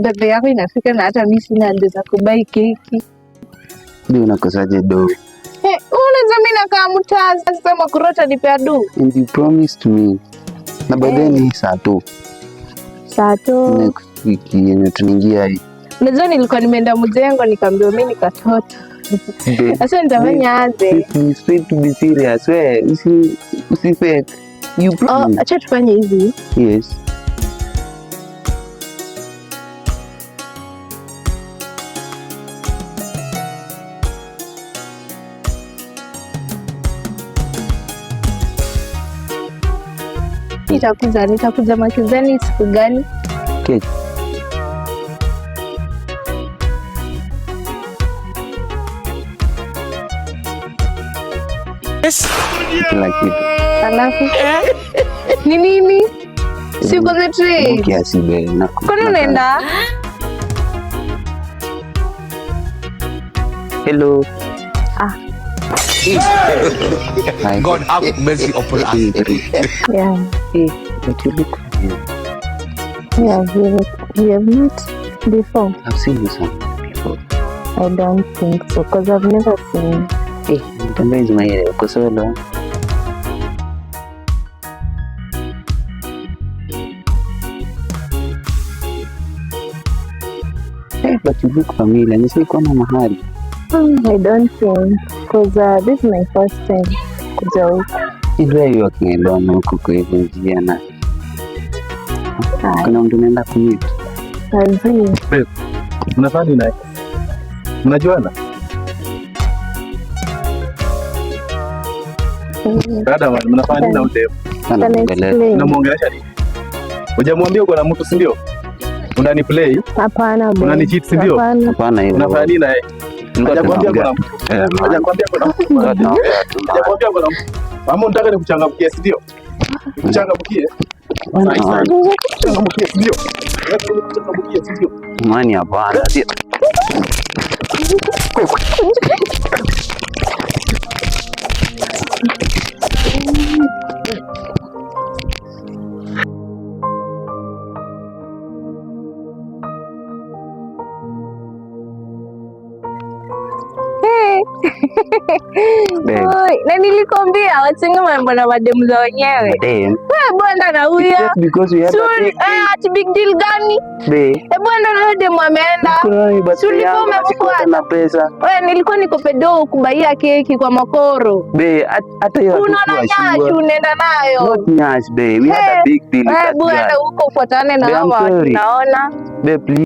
Birthday yako inafika na hata mi sina do za kubuy keki. Ndio unakosaje do? Hey, unaweza mi nakaa mtaa sasa makurota nipea do. And you promised me. Na by then ni saa tu. Saa tu. Next week yenye tunaingia hii. Unajua nilikuwa nimeenda mjengo nikaambiwa mi ni katoto. Babe, Sasa nitafanya aje? please, try to be serious. We, usi fake. You Oh, promise. acha tufanye hivi. Yes. Nitakuja Makizani siku gani? Keki. Kila kitu. Alafu ni nini? Si concentrate. Kiasi be. Kwani unaenda? Hello. Ah. Hi. God have mercy upon us. Yeah. Hey, but you look familiar. Yeah, we have met before. I've seen you somewhere before. I don't think so because I've never seen. Hey, mtembea Ismail, uko solo? Hey, but you look familiar. Nishaikuona mahali. I don't think because this is my first time kuja huku. Is where you walking alone huku kwa hizo njia na kuna mtu unaenda kumeet? Kazi. Mnafanya nini naye? Mnajuana? Dada, mnafanya nini na huyu demu? Can Anaongelea. explain. Unamuongelesha nini? Hujamwambia uko na mtu, si ndio? Unani play, Hapana babe. unani cheat, si ndio? Hapana. Hapana hivyo. Unafanya nini naye? Tulikuwa Hajakwambia tunaongea. kuna mtu. Eh, man. Hajakwambia kuna mtu. Tulikuwa tunaongea tu, man. Hajakwambia kuna mtu. Ama unataka nikuchangamkie, si ndio? Nikuchangamkie. Man, Nikuchangamkie, si ndio? Nikuchangamkie, si ndio? Man, hapana. Sio. Hey. Babe. Oi, na nilikwambia wachange mambo na mademu za wenyewe. Damn. Wewe bwana na huyo. Just because we had a big Eh, ati big deal gani? Babe. Eh, bwana na huyo demu ameenda. Kuna nini Si birthday ulikuwa yangu na sikuwa umemfuata? na pesa. Wewe nilikuwa nikope do kubuyia keki kwa makoro. Babe, hata hiyo Unaona hatukuwa nyash sure. unaenda nayo. Not nyash, babe. We had a Hey, big deal with Wewe that bwana guy. huko ufuatane na Babe, I'm hawa sorry. tunaona. Babe, please.